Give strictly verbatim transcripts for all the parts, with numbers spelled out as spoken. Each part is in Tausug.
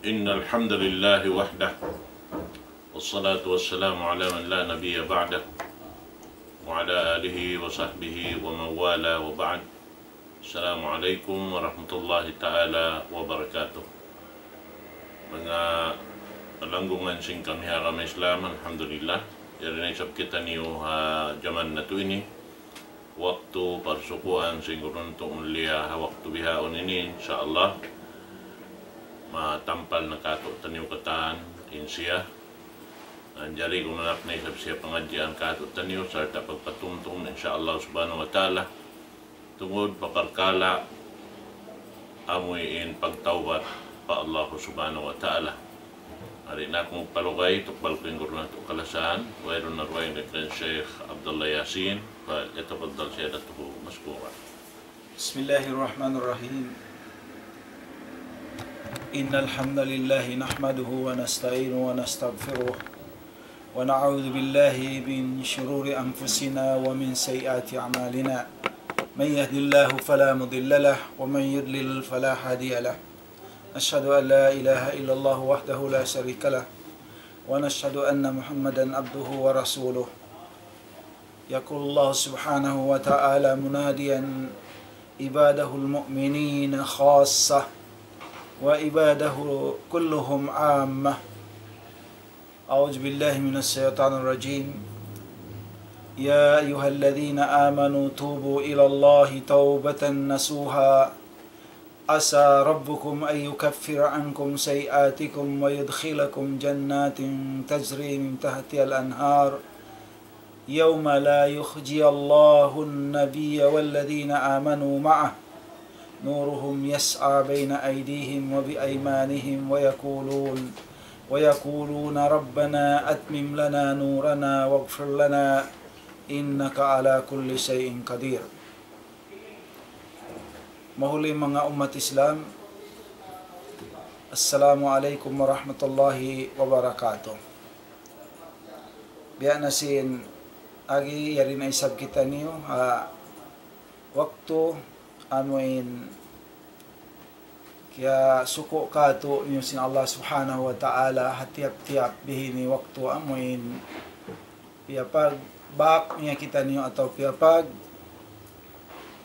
إن الحمد لله وحده، والصلاة والسلام على من لا نبي بعده، وعلى آله وصحبه ومن والاه، وبعد. السلام عليكم ورحمة الله تعالى وبركاته. Manga palanggungan sin kami ha agama Islam, alhamdulillah. Yari na isab kitaniyu ha jaman natu' ini. Waktu parsukuan sin guruntu mulia ha waktu bihaun ini, insya Allah. Matampal na kātu'niyu katan in siya. Manjari gunanak na isab siya pangadjian kātu'niyu, sarta' pagpatumtum, insya Allah subhanahu wa ta'ala. Tungud pa parkala' amuin pagtawbat pa Allah subhanahu wa ta'ala. Ari na aku magpalugay, tukbal ku in guru natu' kalasahan, wayruun na dugaing kan Sheikh Abdullah Yasin, فليتفضل سيادته مشكورا. بسم الله الرحمن الرحيم. إن الحمد لله نحمده ونستعينه ونستغفره، ونعوذ بالله من شرور أنفسنا ومن سيئات أعمالنا. من يهد الله فلا مضل له، ومن يضلل فلا هادي له. نشهد أن لا إله إلا الله وحده لا شريك له، ونشهد أن محمدا عبده ورسوله. يقول الله سبحانه وتعالى مناديا عباده المؤمنين خاصة، وعباده كلهم عامة. أعوذ بالله من الشيطان الرجيم. يا أيها الذين آمنوا توبوا إلى الله توبة نصوحا، عسى ربكم أن يكفر عنكم سيئاتكم ويدخلكم جنات تجري من تحتها الأنهار، يوم لا يخزي الله النبي والذين آمنوا معه، نورهم يسعى بين أيديهم وبأيمانهم ويقولون، ويقولون ربنا أتمم لنا نورنا واغفر لنا إنك على كل شيء قدير. Mahuli manga ummat Islam, Assalamu alaykum warahmatullahi wabarakatuh. Biya' na sin agi, yari na isab kitaniyu ha waktu amuin kiyasuku' kātu'niyu sin Allah Subhanahu wa Ta'ala ha tiyap-tiyap bihini waktu amuin piyapagbak niya kitaniyu atawa piyapag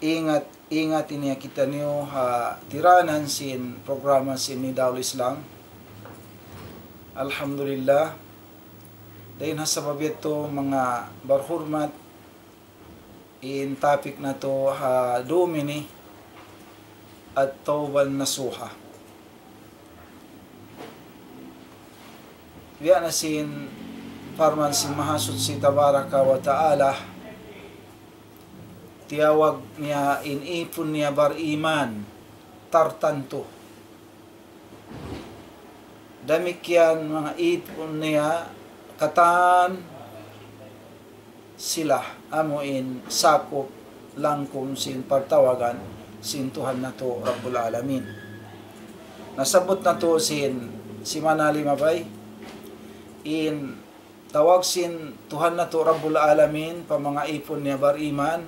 ingat, ingat niya kitaniyu ha tiranan sin programa sin Nidaul Islam. Alhamdulillah. Dayn ha sabab yadtu manga barhurmat, in topic natu' ha dum ini, At-Tawbah Nasuha. Biya' na sin parman sin Mahasuchi Tabaraka wa Ta'ala, tiyawag niya in īpun niya bariman tartantu. Damikkiyan manga īpun niya katan sila amuin sakup langkum sin pagtawagan sin Tuhan natu' Rabbul Alamin. Nasabbut natu' sin simana limabay, in tawag sin Tuhan natu' Rabbul Alamin pa manga īpun niya bariman,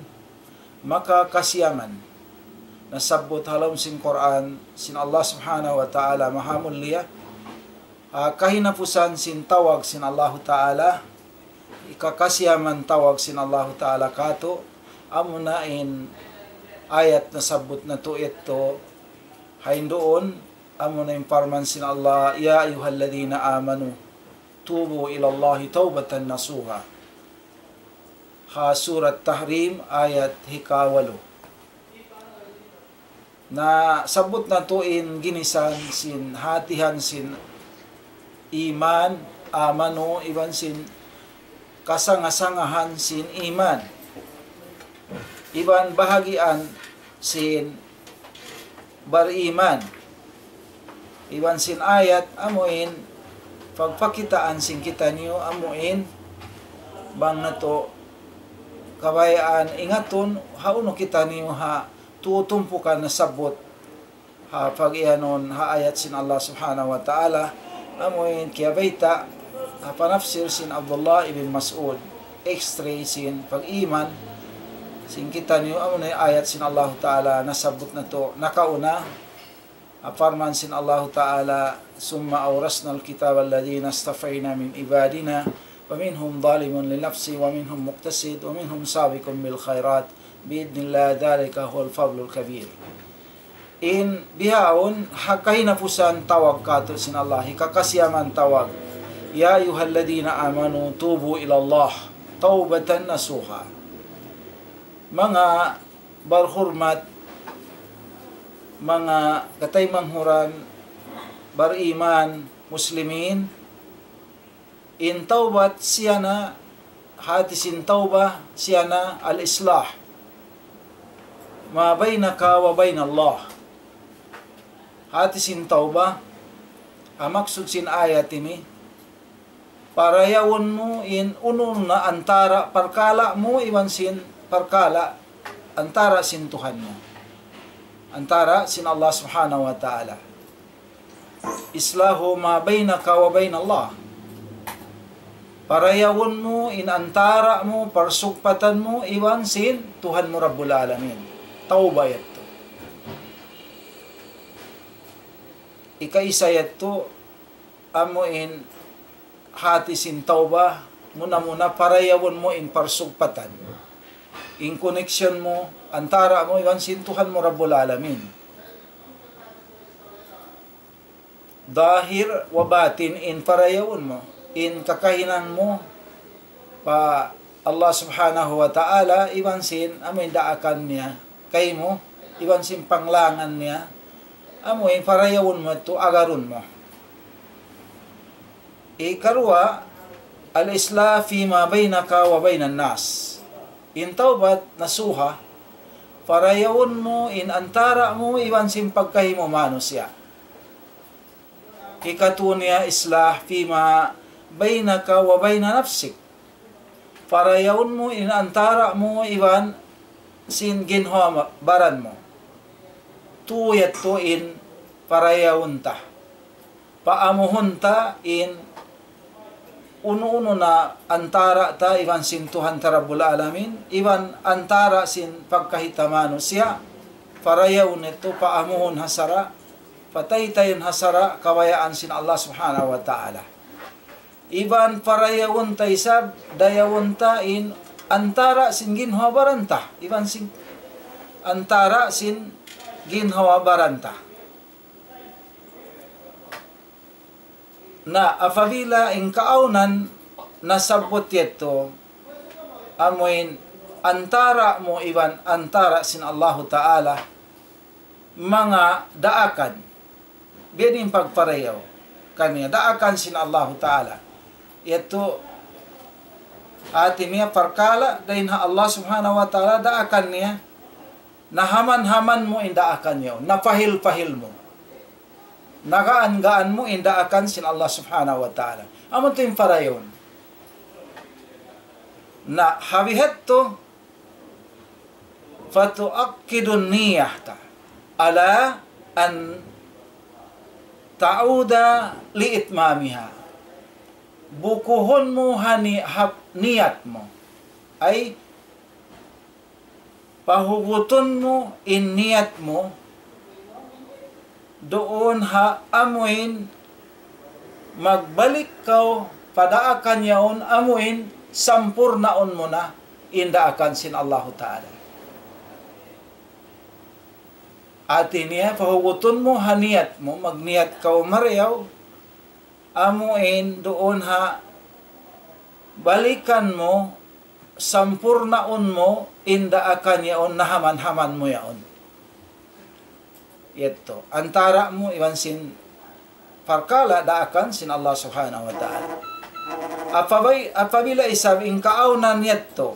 makakasiyaman. Nasabbut ha lawm sin Qur'an sin Allah Subhanahu wa Ta'ala Mahamulliya, ha kahinapusan sin tawag sin Allahu Ta'ala, hikakasiyaman tawag sin Allahu Ta'ala kātu', amuna in ayat nasabbut natu' yadtu ha duun, amuna in parman sin Allah, يا أيها الذين آمنوا توبوا إلى الله توبة نصوحا. Ha Surat Tahrim, ayat hikawalu. Nasabbut natu' in ginisan sin hatihan sin iman, amanu, iban sin kasanga-sangahan sin iman, iban bahagian sin bariman. Iban sin ayat amuin pagpakitaan sin kitaniyu amuin bang natu' kabayaan ingatun hawnu kitaniyu ha tutumpukan nasabbut ha pagiyanun ha ayat sin Allah Subhanahu wa Ta'ala, amuin kiyabayta' ha panafsir sin Abdullah ibn Mas'ud, extra sin pag-iman sin kitaniyu, amuna in ayat sin Allah Ta'ala nasabbut natu' nakauna, Parman sin Allahu Ta'ala, ثم أورثنا الكتاب الذين اصطفينا من عبادنا فمنهم ظالم لنفسه ومنهم مقتصد ومنهم سابق بالخيرات بإذن الله ذلك هو الفضل الكبير. In bihaun, ha kahinapusan tawag katu' sin Allah, hikakasiyaman tawag. يا أيها الذين آمنوا توبوا إلى الله توبة نصوحا. Manga barhurmat, manga kataymanghuran, bariman, muslimin, in tawbat siya na, hati sin tawbah siya na al-islah ما بينك وبين الله. Hati sin tawbah, ha maksud sin ayat ini, parayawun mu in unu-unu na antara' parkala' mu iban sin parkala' antara' sin Tuhan mu. Antara' sin Allah Subhanahu wa Ta'ala. إصلاح ما بينك وبين الله. Parayawun mu in antara' mu, parsugpatan mu, iban sin Tuhan mu Rabbul Alamin. Tawbah yadtu. Ikaisa yadtu, amu in hati sin tawbah, muna-muna parayawun mu in parsugpatan. In connection mu, antara' mu iban sin Tuhan mu Rabbul Alamin. Zahir wa batin in parayawun mu, in kakahinang mu pa Allah Subhanahu wa Ta'ala, iban sin amu in daakan niya kaymu, iban sin panglangan niya, amu in parayawun mu yadtu, agarun mu. Ikaruwa, الإصلاح فيما بينك وبين الناس. In tawbat nasuha, parayawun mu in antara' mu iban sin pagkahi mu manusiya'. Ikatu niya, إصلاح فيما بينك وبين نفسك. Parayawun mu in antara' mu iban sin ginhawa-baran mu. Tu yadtu in parayawun ta. Paamuhun ta in unu-unu na antara' ta iban sin Tuhan ta Rabbul Alamin, iban antara' sin pagkahi ta manusiya', parayawun yadtu paamuhun ha sara', pataytayun ha sara' kabayaan sin Allah Subhanahu wa Ta'ala. Iban parayawun ta isab, dayawun ta in antara' sin ginhawa-baran ta, iban sin antara' sin ginhawa-baran ta. Na apabila in kaawnan nasabbut yadtu, amuin antara' mu iban antara' sin Allahu Ta'ala, manga daakan. Biya' diin pagparayaw kaniya, daakan sin Allahu Ta'ala. Yadtu, hati niya parkala' dayn ha Allah Subhanahu wa Ta'ala, daakan niya. Nahaman-haman mu in daakan yaun, napahil-pahil mu. Nagaan-gaan mu in daakan sin Allah Subhanahu wa Ta'ala. Amu yadtu in parayawun. Na ha bihadtu, فتؤكد النية على أن تعود لإتمامها. Bukuhun mu ha ni-, ha niyat mu. Ay, pahugutun mu in niyat mu, duun ha amuin magbalik kaw pa daakan yaun, amuin sampurnaun mu na in daakan sin Allahu Ta'ala. Hati niya, pahugutun mu ha niyat mu, magniyat kaw marayaw, amuin duun ha balikan mu, sampurnaun mu in daakan yaun, nahaman-haman mu yaun. Yadtu, antara' mu iban sin parkala' daakan sin Allah Subhanahu wa Ta'ala. Apabay-, apabila isab in kaawnan yadtu,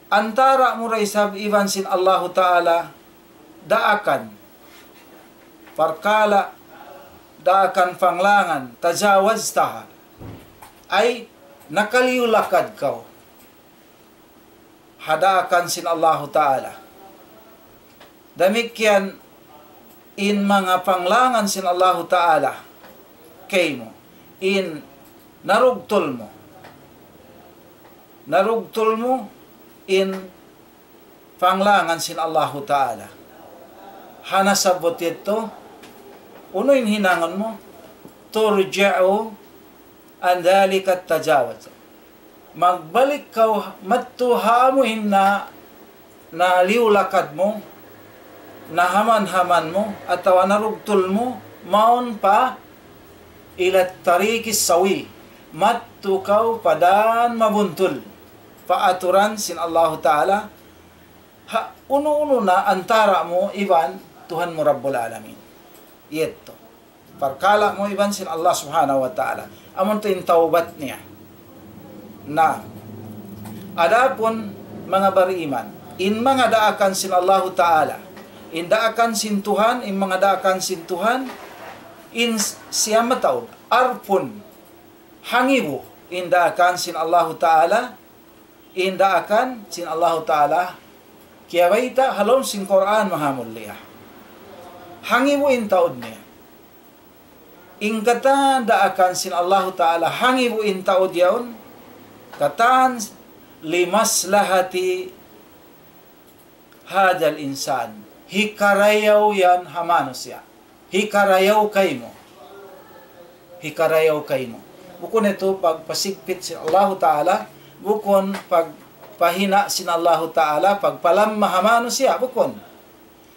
antara' mu da isab iban sin Allahu Ta'ala daakan, parkala' daakan panglangan, تجاوزتها. Ay, nakaliyu lakad kaw ha daakan sin Allahu Ta'ala. Damikkiyan in manga panglangan sin Allahu Ta'ala kaymu, in narugtul mu. Narugtul mu in panglangan sin Allahu Ta'ala. Ha nasabbut yadtu, Unu in hinangun mu? ترجع عن ذلك التجاوز. Magbalik kaw madtu ha amu in na, naliyu lakad mu, nahaman-haman mu, atawa narugtul mu, mawn pa إلى الطريق السوي. Madtu kaw pa dan mabuntul. Pa aturan sin Allahu Ta'ala, ha unu-unu na antara' mu iban Tuhan mu Rabbul Alamin. Yadtu. Parkala' mu iban sin Allah Subhanahu wa Ta'ala. Amu yadtu in tawbat niya. Na, adapun manga bariman, in manga daakan sin Allahu Ta'ala, in daakan sin Tuhan, in manga daakan sin Tuhan, in s-, siya mataud, عرف, hangibu, in daakan sin Allahu Ta'ala, in daakan sin Allahu Ta'ala, kiyabayta' ha lawm sin Qur'an mahamulliya. Hangibu in taud niya. In katan daakan sin Allahu Ta'ala, hangibu in taud yaun, katan لمصلحة هذا الإنسان. Hikarayaw yan ha manusiya'. Hikarayaw kaymu. Hikarayaw kaymu. Bukun yadtu pagpasigpit sin Allahu Ta'ala, bukun pagpahina' sin Allahu Ta'ala, pagpalamma ha manusiya', bukun.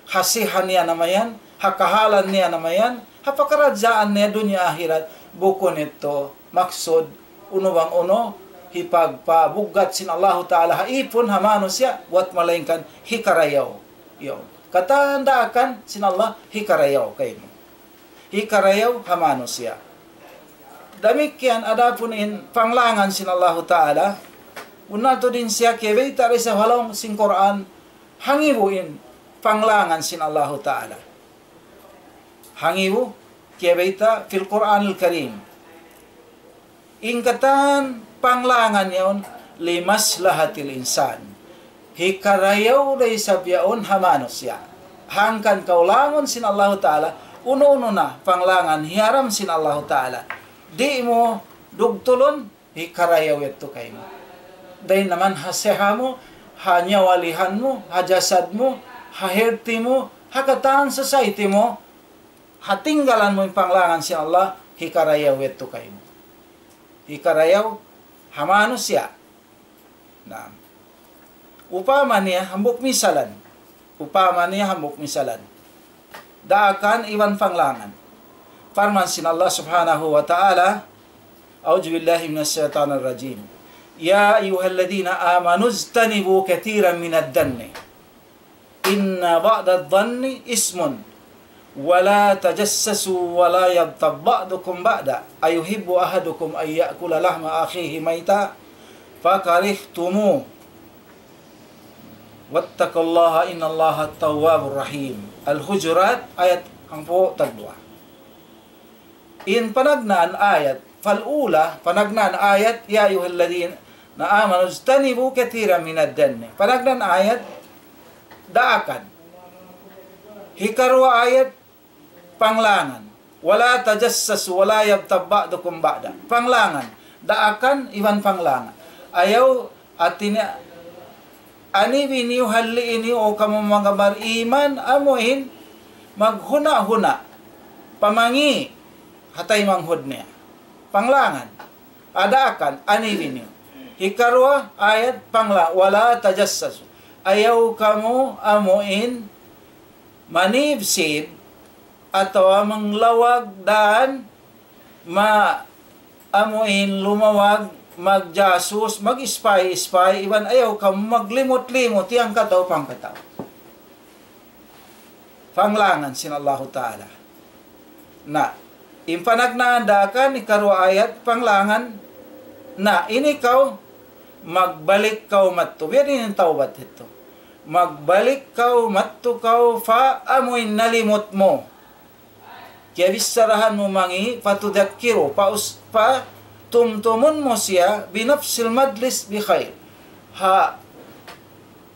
Ha siha niya na mayan, ha kahalan niya na mayan, ha pakaradjaan niya dunya ahirat, bukun yadtu maksud, unu bang unu, hipagpabugat sin Allahu Ta'ala ha ipun ha manusiya', buwat malaingkan hikarayaw. Yaun. Katan daakan sin Allah hikarayaw kaymu. Hikarayaw ha manusiya'. Damikkiyan adapun in panglangan sin Allahu Ta'ala, bunnal tuud in siya kiyabayta' da isab ha lawm sin Qur'an, hangibu in panglangan sin Allahu Ta'ala. Hangibu, kiyabayta' في القرآن الكريم. In katan panglangan yaun, لمصلحة الإنسان. Hikarayaw da isab yaun ha manusiya'. Hangkan kaw langun sin Allahu Ta'ala, unu-unu na panglangan hiyaram sin Allahu Ta'ala. Di' mu dugtulun, hikarayaw yadtu kaymu. Dayn naman ha siha mu, ha nyawalihan mu, ha jasad mu, ha healthy mu, ha katan society mu, ha tinggalan mu in panglangan sin Allah, hikarayaw yadtu kaymu. Hikarayaw ha manusiya'. Naam. Upama niya, hambuuk misalan. Upama niya, hambuuk misalan. Daakan iban panglangan. Parman sin Allah Subhanahu wa Ta'ala, أعوذ بالله من الشيطان الرجيم. يا أيها الذين آمنوا اجتنبوا كثيرا من الظن إن بعض الظن إثم ولا تجسسوا ولا يغتب بعضكم بعضا أيحب أحدكم أن يأكل لحم أخيه ميتا فكرهتموه واتقوا الله إن الله تواب رحيم. Al-Hujurat, ayat hangpu' tagduwa. In panagnaan ayat, فالأولى, panagnaan ayat, يا أيها الذين آمنوا اجتنبوا كثيرا من الظن. Panagnaan ayat, daakan. Hikaruwa ayat, panglangan. ولا تجسسوا ولا يغتب بعضكم بعضا. Panglangan. Daakan iban panglangan. Ayaw, hati niya, anibi niyu, halli' niyu, o kamu manga bariman, amu in maghuna'-huna', pamangi' ha taymanghud niya. Panglangan. Daakan, anibi niyu. Hikaruwa ayat pangla, ولا تجسسوا. Ayaw kamu amu in manibsib atawa manglawag dan ma-, amu in lumawag, magjasus, mag-spy-spy, iban ayaw kamu maglimut-limut yan kataw-pangkataw. Panglangan sin Allahu Ta'ala. Na, in panagnaan daakan, hikaruwa ayat, panglangan. Na, ini kaw, magbalik kaw madtu. Biya' diin in tawbat yadtu. Magbalik kaw, madtu kaw, pa amu in nalimut mu. Kiyabicharahan mu mangi', فتذكره, pa us-, pa tumtumun mu siya, بنفس المجلس بخير. Ha,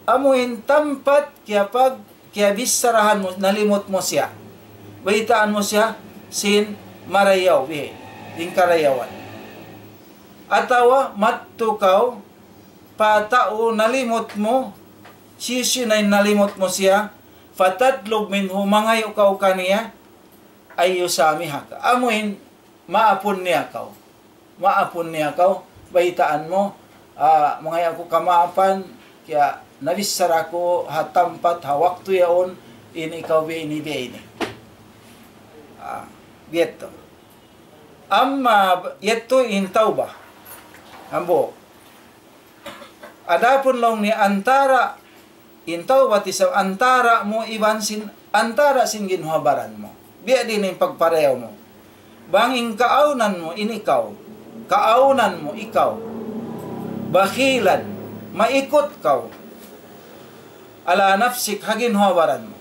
amu in tampat kiyapag-, kiyabicharahan mu, nalimut mu siya. Baytaan mu siya, sin marayaw, bihaini, in karayawan. Atawa, madtu kaw, pa tau nalimut mu, hisiyu-siyu na in nalimut mu siya, فتطلب منه, mangayu' kaw kaniya, أن يسامحك. Amuin maapun niya kaw. Maapun niya kaw, baytaan mu, ah, mangaya' aku kamaapan, kaya nabichara aku ha tampat, ha waktu yaun, ini kaw biya' ini, biya' ini. Ah, biya' yadtu. Amma, yadtu in tawbah. Hambuuk. Adapun laung niya antara, in tawbat isab antara mu iban sin, antara sin ginhawa-baran mu. Biya' diin in pagparayaw mu. Bang in kaawnan mu in ikaw, kaawnan mu ikaw, bakhilan, maikut kaw, على نفسك, ha ginhawa-baran mu.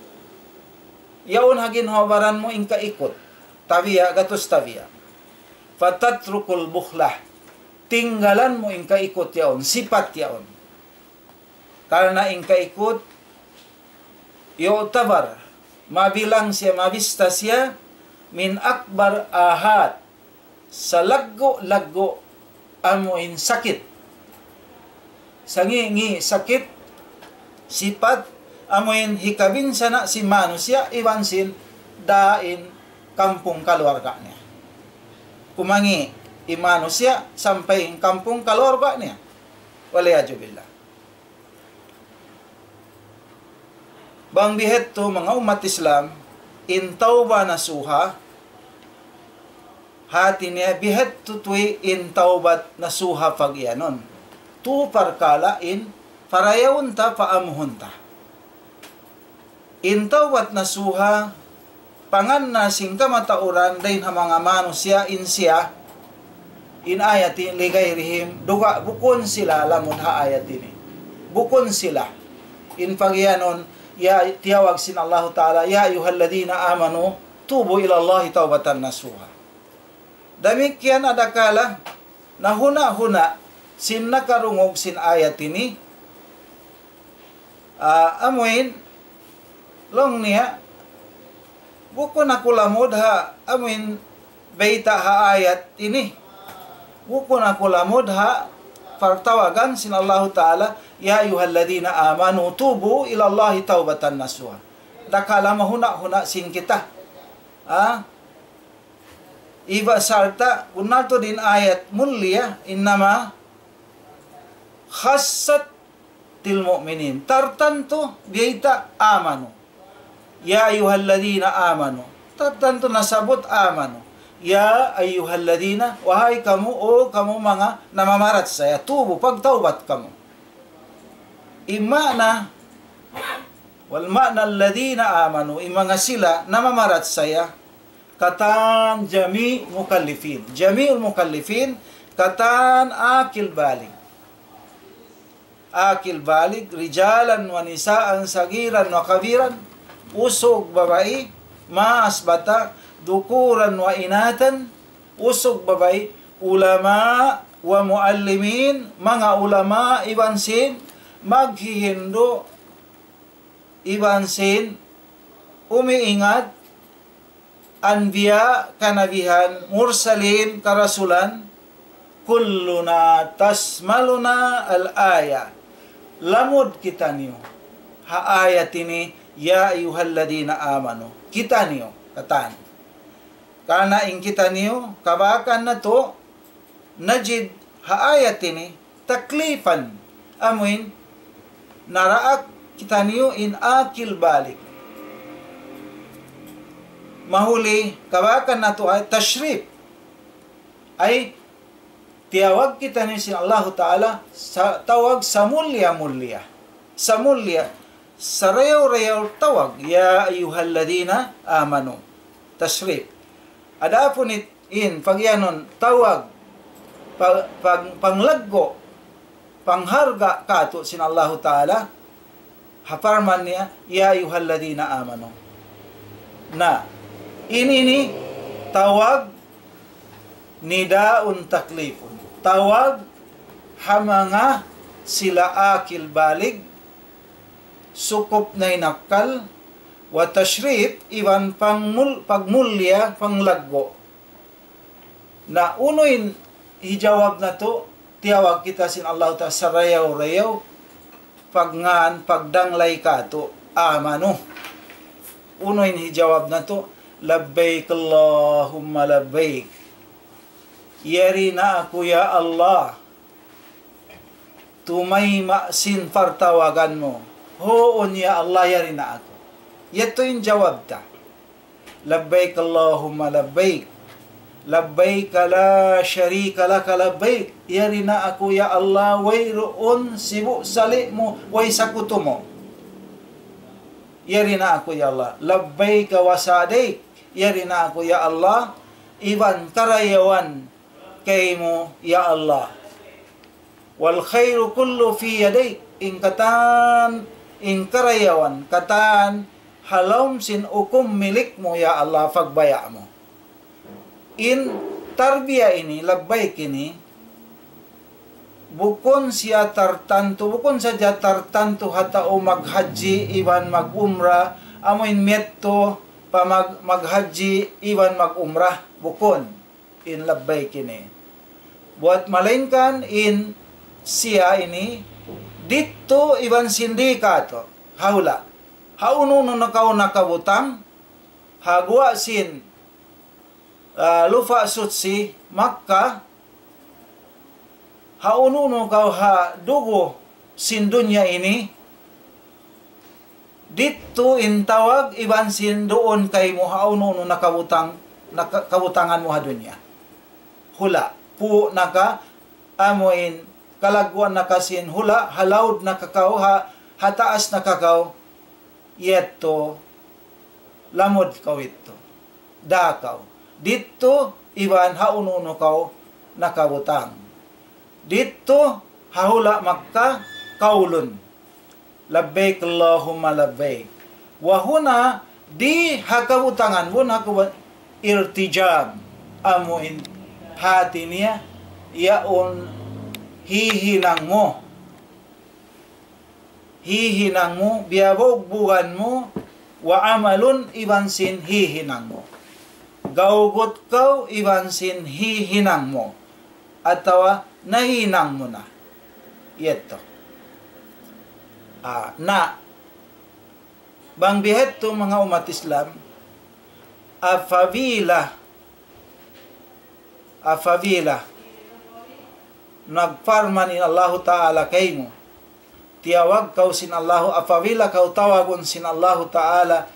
Yaun ha ginhawa-baran mu in kaikut. Tabiya', gatus tabiya'. فتترك البخل. Tinggalan mu in kaikut yaun, sipat yaun. Karna' in kaikut, يعتبر, mabilang siya, mabista siya, من أكبر الآفات, salaggu'-laggu' amuin sakit. Sangi'-ngi' sakit, sipat, amuin hikabinsana' sin manusiya' iban sin da in kampung kaluarga niya. Kumangi' in manusiya' sampay in kampung kaluarga niya. والعياذ بالله. Bang bihadtu manga ummat Islam, in tawbah nasuha, hati niya bihadtu tuwi in tawbat nasuha pagiyanun. Tu parkala' in parayawun ta, paamuhun ta. In tawbat nasuha, pangannal sin kamatauran dayn ha manga manusiya' in siya, in ayat ini, لغيرهم, duga bukun sila lamud ha ayat ini. Bukun sila. In pagiyanun, ya, tiyawag sin Allahu Ta'ala, يا أيها الذين آمنوا توبوا إلى الله توبة نصوحا. Damikkiyan adakala, nahuna'-huna' sin nakarungug sin ayat ini, ah, amuin, laung niya, bukun aku lamud ha, amuin, bayta' ha ayat ini. Bukun aku lamud ha partawagan sin Allahu Ta'ala, يا أيها الذين آمنوا توبوا إلى الله توبة نصوحا. Dakala mahuna'-huna' sin kita. Ah? Iban sarta', bunnal tuud in ayat mulia, إنما خصت المؤمنين. Tartantu, biyayta' آمنوا. يا أيها الذين آمنوا. Tartantu nasabbut آمنوا. يا أيها الذين, wahai kamu, o kamu manga namamarachaya, tubu, pagtawbat kamu. In maana, والمعنى الذين آمنوا, in manga sila namamarachaya, katan جميع مكلفين. جميع المكلفين, katan akil balig. Akil balig, رجالا ونساء صغيرا وكبيرا, usug babai, ما أثبت, ذكورا وإناثا, usug babai, علماء ومعلمين, manga ulama iban sin maghihindu' iban sin umiingat, anbiya, kanabihan, mursalin, karasulan, كلنا تشملنا الآية. Lamud kitaniyu ha ayat ini, يا أيها الذين آمنوا. Kitaniyu, katan. Karna' in kitaniyu, kabakan natu', نجد ha ayat ini, تكليفا, amuin, naraak kitaniyu in akil balig. Mahuli, kabakan natu' ay tashrif. Ay, tiyawag kitaniyu sin Allahu Ta'ala, sa-, tawag samulliya-mulliya. Samulliya, sarayaw-rayaw tawag, يا أيها الذين آمنوا. Tashrif. Adapun it-, in, pagiyanun, tawag, pa-, pang-, panglaggu', pangharga' kātu' sin Allahu Ta'ala, ha parman niya, يا أيها الذين آمنوا. Na, in ini tawag نداء تكليف. Tawag ha manga sila akil balig, sukup na in akkal, وتشريف, iban pangmul-, pagmulliya, panglaggu'. Na unu in hijawab natu', tiyawag kita sin Allahu Ta'ala sarayaw-rayaw, pagngān, pagdanglay kātu', آمنوا. Unu in hijawab natu', لبيك اللهم لبيك. Yari na aku, ya Allah, tumayma' sin partawagan mu. Huun, ya Allah, yari na aku. Yadtu in jawab ta. لبيك اللهم لبيك. لبيك لا شريك لك لبيك. Yari na aku, ya Allah, wayruun sibu' sali' mu, way sakutu mu. Yari na aku, ya Allah. لبيك وسعديك. Yari na aku, ya Allah, iban karayawan kaymu, ya Allah. والخير كله في يديك. In katan, in karayawan katan, ha lawm sin hukum milik mu, ya Allah, pagbaya' mu. In talbiya ini, labbaik ini, bukun siya tartantu, bukun sadja tartantu ha tau maghajji iban mag-umrah, amu in miyadtu pa mag-, maghajji iban mag-umrah, bukun in labbaik ini. Buat malaingkan in siya ini, didtu iban sin di katu', ha hula'. Ha unu-unu na kaw nakabutang, ha guwa' sin, ah, Lupa' Suchi, Makkah, ha unu-unu kaw ha dugu sin dunya ini, didtu in tawag iban sin duun kaymu ha unu-unu nakabutang, naka-, kabutangan mu ha dunya. Hula', pū' na ka, amu in kalagguan na ka sin hula', ha laud na ka kaw, ha, ha taas na ka kaw, yadtu, lamud kaw yadtu. Da kaw. Didtu, iban ha unu-unu kaw nakabutang. Didtu, ha hula' Makkah, kawlun. لبيك اللهم لبيك. وهنا, di ha kabutangan mu, ha kabu-, التزام. Amu in hati niya, yaun hihinang mu. Hihinang mu, biyabugbugan mu, وعمل, iban sin hihinang mu. Gawgut kaw iban sin hihinang mu. Atawa nahinang mu na. Yadtu. Ah, na. Bang biya' hādtu manga ummat Islam, apabila, apabila nagparman in Allahu Ta'ala kaymu, tiyawag kaw sin Allahu, apabila kaw tawagun sin Allahu Ta'ala,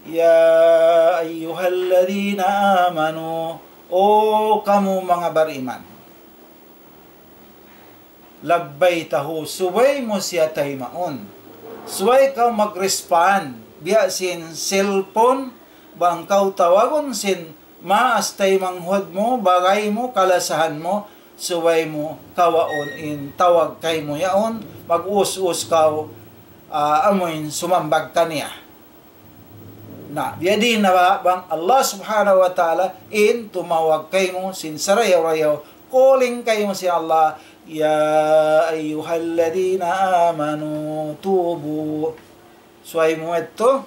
يا أيها الذين آمنوا, O kamu manga bariman. لبيته, subay mu siya taymaun. Subay kaw mag-respond. Biya' sin cellphone, bang kaw tawagun sin maas taymanghud mu, bagay mu, kalasahan mu, subay mu kawaun in tawag kaymu yaun, mag-us-us kaw, ah, amuin sumambag kaniya. Na, biyadiin na ba, bang Allah Subhanahu wa Ta'ala in tumawag kaymu sin sarayaw-rayaw, calling kaymu sin Allah, يا أيها الذين آمنوا توبوا. Subay mu yadtu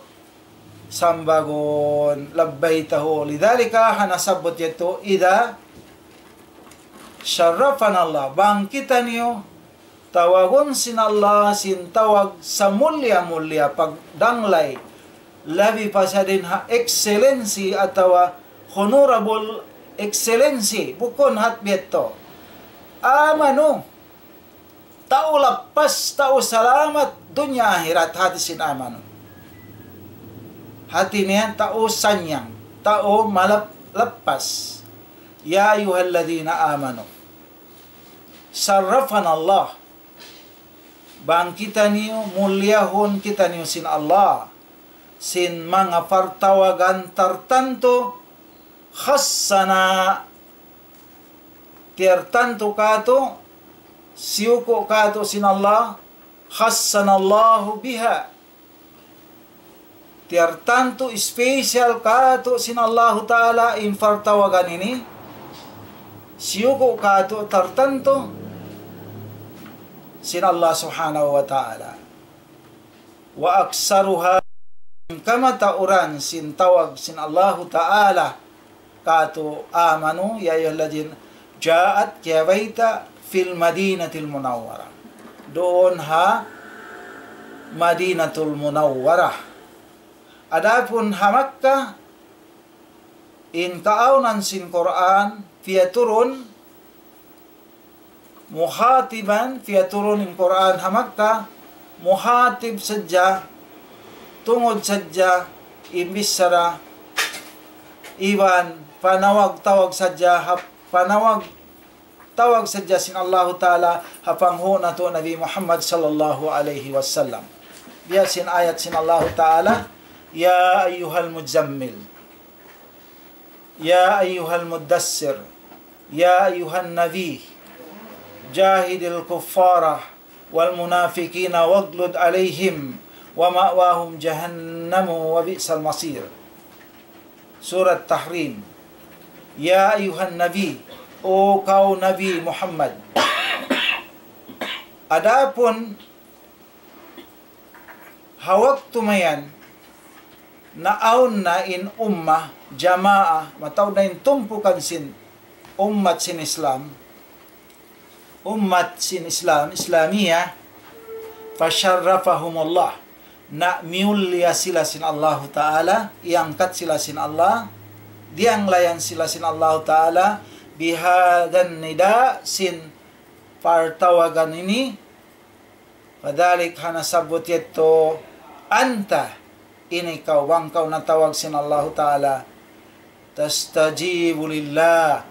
sambagun, لبيته. لذلك, ha nasabbut yadtu, إذا شرفنا الله. Bang kitaniyu tawagun sin Allah sin tawag samulliya-mulliya pagdanglay, labi pa sadja dayn ha excellency atawa honorable excellency, bukun hat biya' yadtu. Amanu, tau lappas, tau salamat dunya ahirat, hati sin amanu. Hati niya tau sanyang, tau malap-, lappas. يا أيها الذين آمنوا شرفنا الله. Bang kitaniyu, mulliyahun kitaniyu sin Allah sin manga partawagan tartantu, خصنا, tiyartantu kātu', siyuku' kātu' sin Allah, خصنا الله بها. Tiyartantu special kātu' sin Allahu Ta'ala in partawagan ini, siyuku' kātu' tartantu sin Allah Subhanahu wa Ta'ala. وأكثرها, kamatauran sin tawag sin Allahu Ta'ala kātu' amanu, يا أيها الذين, جاءت, kiyabayta', في المدينة المنورة. Duun ha Madinatul Munawwarah. Adapun ha Makkah, In kaawnan sin Qur'an, piyaturun, mukhatiban, piyaturun in Qur'an ha Makkah, mukhatib sadja, tungud sadja, in bichara, iban panawag-tawag sadja, ha-, panawag-tawag sadja sin Allahu Ta'ala, ha panghu' natu' Nabi Muhammad sallallahu alayhi wasallam. Biya' sin ayat sin Allahu Ta'ala, يا أيها المزمل يا أيها المدثر يا أيها النبي جاهد الكفار والمنافقين واغلظ عليهم ومأواهم جهنم وبئس المصير. Surat Tahrim. يا أيها النبي, O kaw Nabi Muhammad. Adapun ha waktu mayan, naawn na in ummah, jamaa, mataud na in tumpukan sin ummat sin Islam, ummat sin Islam, Islamiyah, فشرفهم الله, na miyulliya sila sin Allahu Ta'ala, iyangkat sila sin Allah, diyanglayan sila sin Allahu Ta'ala, بهذا النداء, sin partawagan ini, فذلك, ha nasabbut yadtu, أنت, in ikaw, bang kaw natawag sin Allahu Ta'ala, تستجيب لله,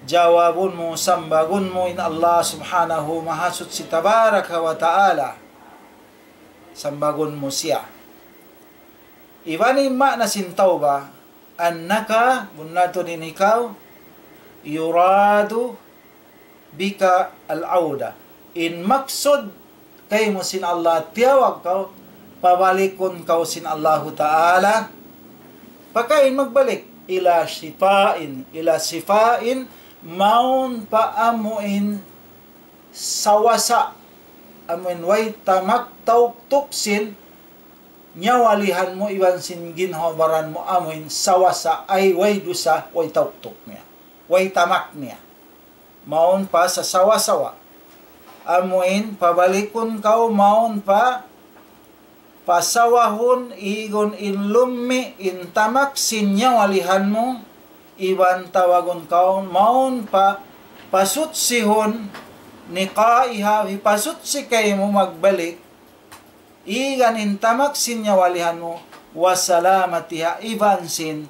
jawabun mu, sambagun mu in Allah Subhanahu Mahasuchi Tabaraka wa Ta'ala, sambagun mu siya. Iban in maana sin tawbah, أنك, bunnal tuud in ikaw, يراد بك العودة. In maksud kaymu sin Allah, tiyawag kaw, pabalikun kaw sin Allahu Ta'ala. Pakain magbalik? إلى شفاء, إلى شفاء, mawn pa amuin sawasa, amuin way tamak tauktuk sin nyawalihan mu iban sin ginhawa-baran mu, amuin sawasa, ay way dusa, way tauktuk niya, way tamak niya. Mawn pa sasawa-sawa. Amuin pabalikun kaw, mawn pa pasawahun igun in lummi' in tamak sin nyawalihan mu, iban tawagun kaw, mawn pa pasutsihun, نقائها, hipasutsi kaymu magbalik, igan in tamak sin nyawalihan mu, وسلامتها, iban sin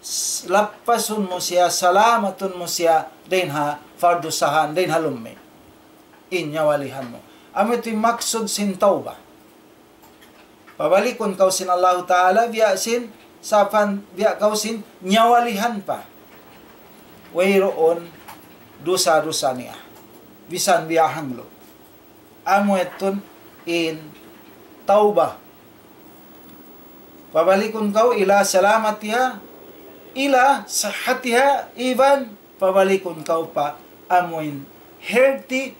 s-, lappasun mu siya, salamatun mu siya, dayn ha pardusahan, dayn ha lummi'. In nyawalihan mu. Amu yadtu in maksud sin tawbah. Pabalikun kaw sin Allahu Ta'ala, biya' sin, sapan, biya' kaw sin nyawalihan pa. Wayruun dusa-dusa niya. Bisan biya' hanglu. Amu yadtu in tawbah. Pabalikun kaw إلى سلامتها, إلى صحتها, iban pabalikun kaw pa amuin healthy,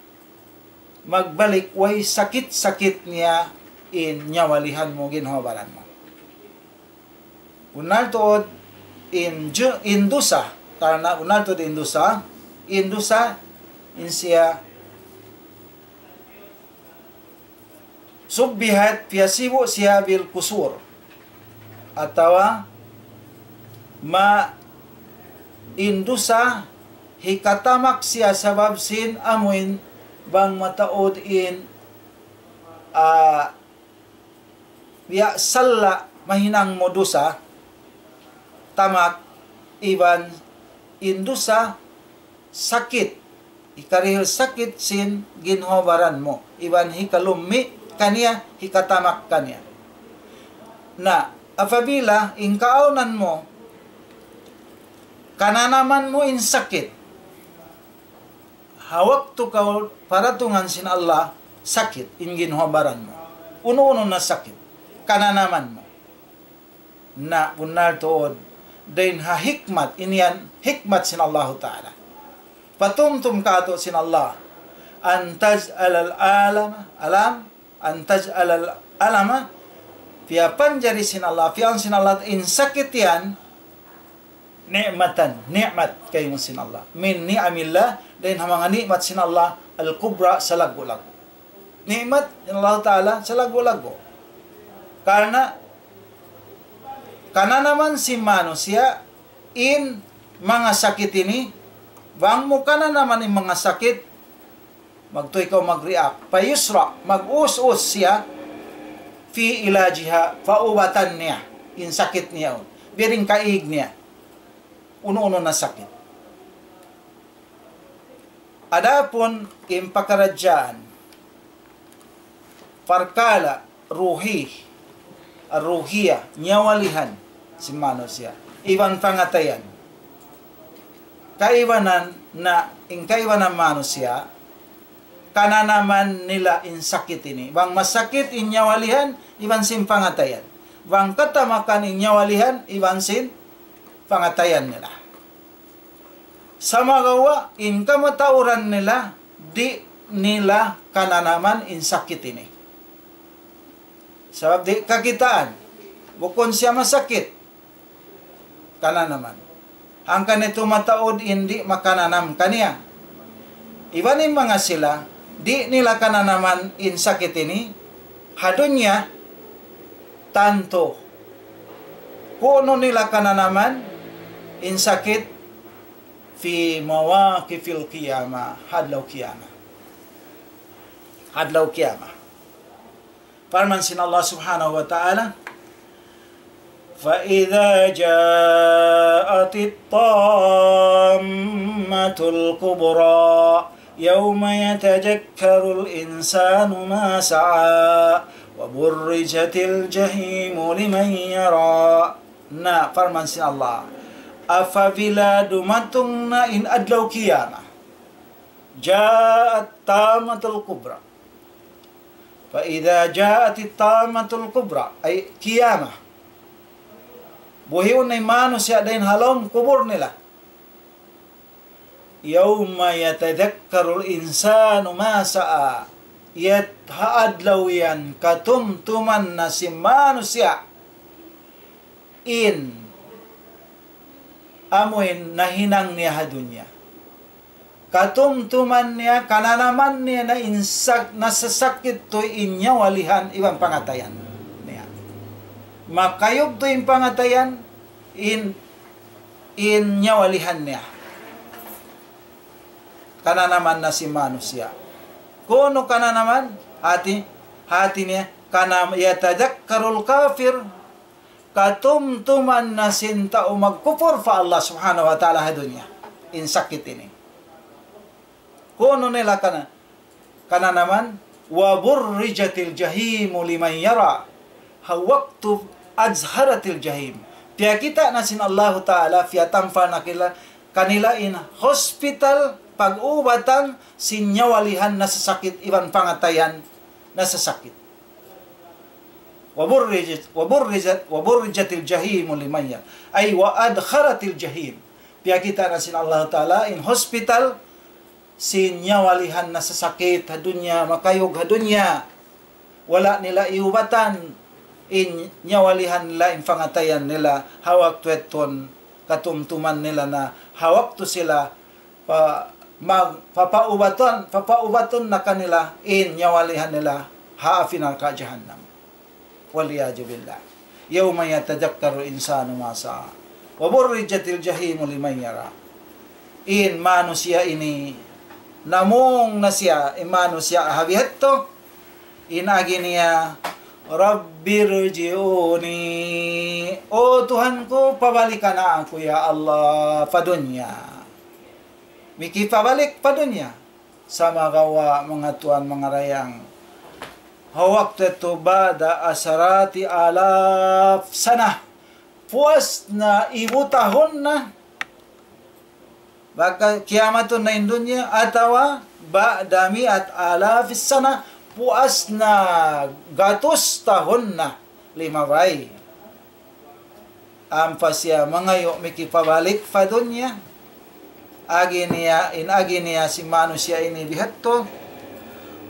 magbalik way sakit-sakit niya in nyawalihan mu, ginhawa-baran mu. Bunnal tuud in ju-, in dusa, karna' bunnal tuud in dusa, in dusa, in siya شبهت, piyasibu' siya بالقصور. Atawa ma-, in dusa hikatamak siya sabab sin amuin bang mataud in, ah, biya' salla' mahinang mu dusa, tamak, iban in dusa sakit, hikarihil sakit sin ginhawa-baran mu, iban hikalummi' kaniya, hikatamak kaniya. Na, apabila in kaawnan mu, kananaman mu in sakit, ha waktu kaw paratungan sin Allah, sakit in ginhawa-baran mu. Unu-unu na sakit, kananaman mu. Na, bunnal tuud, dayn ha hikmat, ini yan hikmat sin Allahu Ta'ala. Patumtum kātu' sin Allah, أن تجعل الألم, alam, أن تجعل الألم, piyapanjari sin Allah, piyawn sin Allah, in sakit yan, نعمة, ni'mat kaymu sin Allah. من نعم الله, dayn ha manga ni'mat sin Allah, الكبرى, salaggu'-laggu'. Ni'mat sin Allah Ta'ala, salaggu'-laggu'. Karna', kananaman sin manusiya', in manga sakit ini, bang mu kananaman in manga sakit, magtuy kaw mag-react. فيسرع, mag-us-us siya, في علاجها, pa ubatan niya, in sakit niya. Biya' diin kaig niya. Unu-unu na sakit. Adapun in pakaradjaan, parkala' ruhi, ruhiya, nyawalihan sin manusiya'. Iban pangatayan. Kaibanan na, in kaibanan manusiya', kananaman nila in sakit ini. Bang masakit in nyawalihan, iban sin pangatayan. Bang katamakan in nyawalihan, iban sin pangatayan nila. Sumagawa', in kamatauran nila, di' nila kananaman in sakit ini. Sabab di' kakitaan, bukun siya masakit, kananaman. Hangkan itu mataud in di' makananam kaniya. Iban in manga sila, di' nila kananaman in sakit ini, ha dunya, tantu. Kunu' nila kananaman in sakit في مواقف القيامة, ha adlaw qiyamah. Ha adlaw qiyamah. Parman sin Allah Subhanahu wa Ta'ala, فإذا جاءت الطامة الكبرى يوم يتذكر الإنسان ما سعى وبرزت الجحيم لمن يرى. Na, parman sin Allah, apabila dumatung na in adlaw qiyamah, جاءت الطامة الكبرى. فإذا جاءت الطامة الكبرى, ay qiyamah. Buhiun na in manusiya' dayn ha lawm kubul nila. يوم يتذكر الإنسان ما سعى. Yat ha adlaw yan katumtuman na sin manusiya' in amuin nahinang niya ha dunya. Katumtuman niya, kananaman niya na in sak-, nasasakit tuud in nyawalihan iban pangatayan niya. Makayug tuud in pangatayan, in, in nyawalihan niya. Kananaman na sin manusiya'. Kunu' kananaman, hati, hati niya, kanam-, يتذكر الكافر, katumtuman na sin tau magkupur pa Allah Subhanahu wa Ta'ala ha dunya in sakit ini. Kunu' nila kana-, kananaman, وبرزت الجحيم لمن يرى. Ha waktu أزحرت الجحيم. Piyakita' na sin Allahu Ta'ala, piyatampal na kila-, kanila in hospital pag-ubatan sin nyawalihan nasasakit iban pangatayan nasasakit. وبرزت، وبرزت، وبرزت الجحيم لمن يرى. Ay, وأزحرت الجحيم. Piyakita' na sin Allah Ta'ala in hospital sin nyawalihan nasasakit ha dunya, makayug ha dunya. Wala' nila iubatan in nyawalihan nila, in pangatayan nila, ha waktu yadtu katumtuman nila na, ha waktu sila pa-, mag-, papaubatun, papaubatun na kanila in nyawalihan nila ha api narka' jahannam. والعياذ بالله. يوم يتذكر الإنسان ما سعى وبرزت الجحيم لمن يرى. In manusiya' ini, namung na siya, in manusiya' ha biha' yadtu, in agi niya, رب ارجعون. O Tuhan ku, pabalikan aku, ya Allah, pa dunya. Mikipabalik pa dunya. Sumagawa', manga tuwan, manga dayang, ha waktu yadtu, بعد عشرات آلاف سنة. Puas na ibu tahun na. Baka kiyamatun na in dunya, atawa بعد مائة آلاف سنة, puas na gatus tahun na limabay. Ampa siya mangayu' mikipabalik pa dunya. Agi niya, in agi niya sin manusiya' ini bihadtu,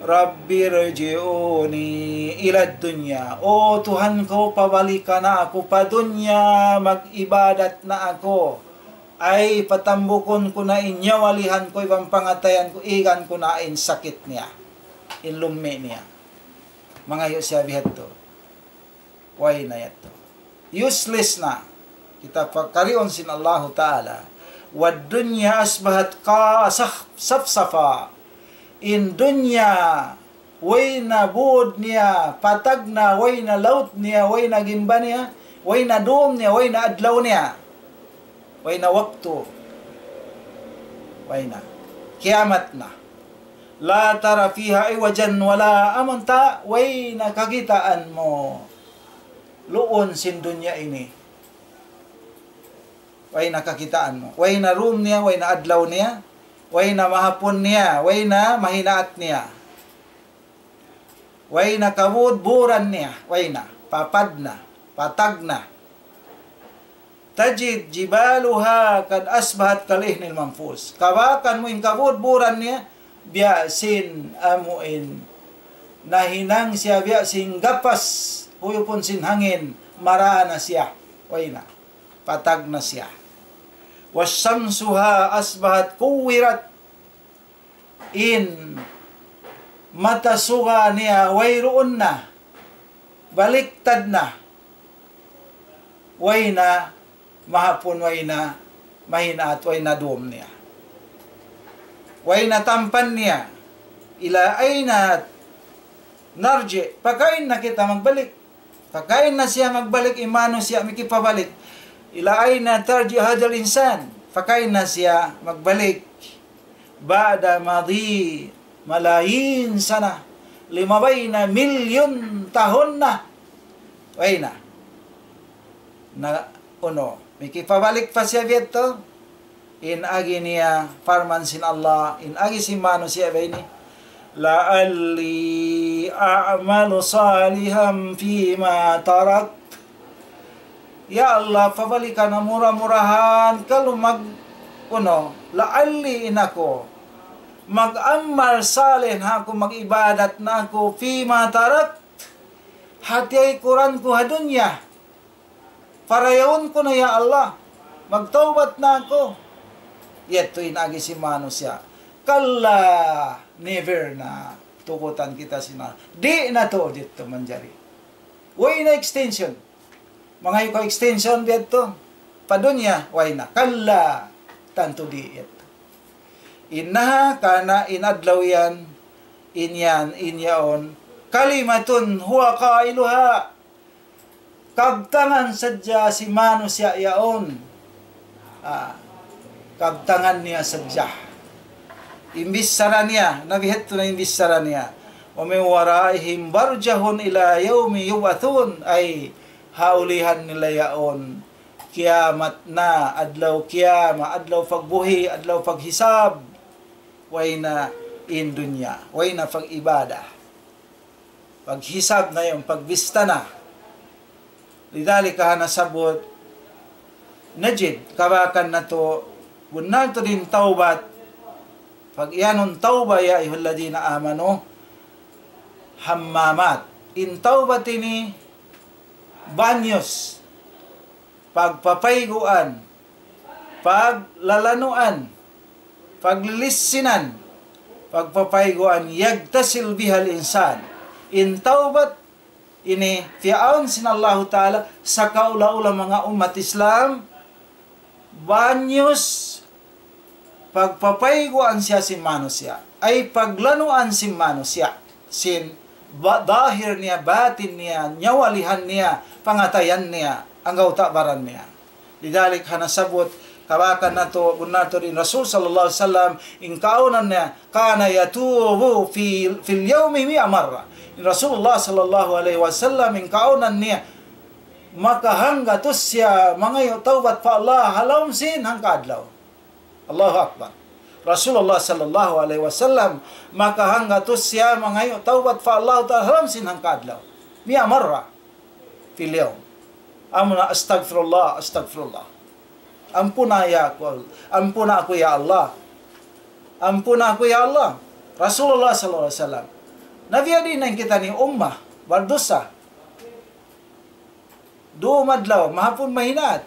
رب ارجعون إلى الدنيا. O Tuhan ku, pabalikan na aku pa dunya, mag-ibadat na aku. Ay, patambukun ku na in nyawalihan ku iban pangatayan ku, igan ku na in sakit niya, in lummi' niya. Mangayu' siya bihadtu. Way na yadtu. Useless na. Kita pakariun sin Allahu Ta'ala. والدنيا أصبحت كالصفصفة. In dunya, way na būd niya, patag na, way na laut niya, way na gimba niya, way na dūm niya, way na adlaw niya, way na waktu, way na. Kiyamat na. لا ترى فيها عوجا ولا أمتا, way na kakitaan mu luun sin dunya ini. Way na kakitaan mu. Way na dūm niya, way na adlaw niya, way na mahapun niya, way na mahinaat niya. Way na kabūd-būran niya, way na, papad na, patag na. تجد جبالها قد أصبحت كالعهن المنفوش. Kabakan mu in kabūd-būran niya, biya' sin amuin nahinang siya, biya' sin gapas, huyupun sin hangin, mara na siya. Way na. Patag na siya. وشمسها أصبحت كورت. In mata suga niya wayruun na, baliktad na, way na mahapun, way na mahinaat, way na dūm niya, way na tampan niya. إلى أين نرجع؟ Pakain na kita magbalik? Pakain na siya magbalik in manusiya' mikipabalik? إلى أين ترجع هذا الإنسان؟ Pakain na siya magbalik? بعد مضي ملايين سنة. Limabay na milyun tahun na. Way na. Na, unu, mikipabalik pa siya biya' yadtu? In agi niya, parman sin Allah, in agi sin manusiya' ba ini? لعلي أعمل صالحا فيما تركت. Ya Allah, pabalikan na mura-murahan kalu mag-, unu, لعلي in aku mag-amal salih na aku, mag-ibadat na aku, فيما تركت, ha tiyaykuran ku ha dunya. Parayawun ku na, ya Allah. Magtawbat na aku. Yadtu in agi sin manusiya'. كلا, never na. Tugutan kita sin Allah. Di' na tuud yadtu manjari. Way na extension. Mangayu' kaw extension biya' yadtu pa dunya, way na. كلا. Tantu di' yadtu. إنها, karna' in adlaw yan, in yan, in yaun, كلمة هو قائلها. Kabtangan sadja sin manusiya' yaun. Ah, kabtangan niya sadja. In bichara niya, na biya' hādtu na in bichara niya. ومن ورائهم برزخ إلى يوم يبعثون. Ay, ha ulihan nila yaun kiyamat na, adlaw kiyamat, adlaw pagbuhi', adlaw paghisab. Way na in dunya, way na pag-ibadah. Paghisab na yan, pagbista na. لذلك ha nasabbut, نجد, kabakan natu', bunnal tuud in tawbat. Pag-iyanun tawbat, يا أيها الذين آمنوا همّارات. In tawbat ini banyus, pagpapayguan, paglalanuan, paglilissinan, pagpapayguan, يغتسل بها الإنسان. In tawbat ini, piyaawn sin Allahu Ta'ala, sakaula-ula manga ummat Islam, banyus, pagpapayguan siya sin manusiya'. Ay paglanuan sin manusiya'. Sin ba-, dahir niya, batin niya, nyawalihan niya, pangatayan niya, anggawta' baran niya. لذلك ha nasabbut, kabakan natu', bunnal tuud in Rasul sallallahu alayhi wasallam, in kaawnan niya, كان يتوب في، في اليوم مائة مرة. In Rasulullah sallallahu alayhi wasallam, in kaawnan niya, makahanggatus siya mangayu' tawbat pa Allah, ha lawm sin hangka adlaw. Allahu Akbar. Rasulullah sallallahu alayhi wasallam, makahanggatus siya mangayu' tawbat pa Allah Ta'ala ha lawm sin hangka adlaw. مائة مرة في اليوم. Amuna, أستغفر الله، أستغفر الله. Ampuna ya aku, ampuna aku ya Allah. Ampuna aku ya Allah. Rasulullah sallallahu alayhi wasallam. Na biya' diin in kitaniyu ummat, bardusa. Dūm adlaw, mahapun mahinaat.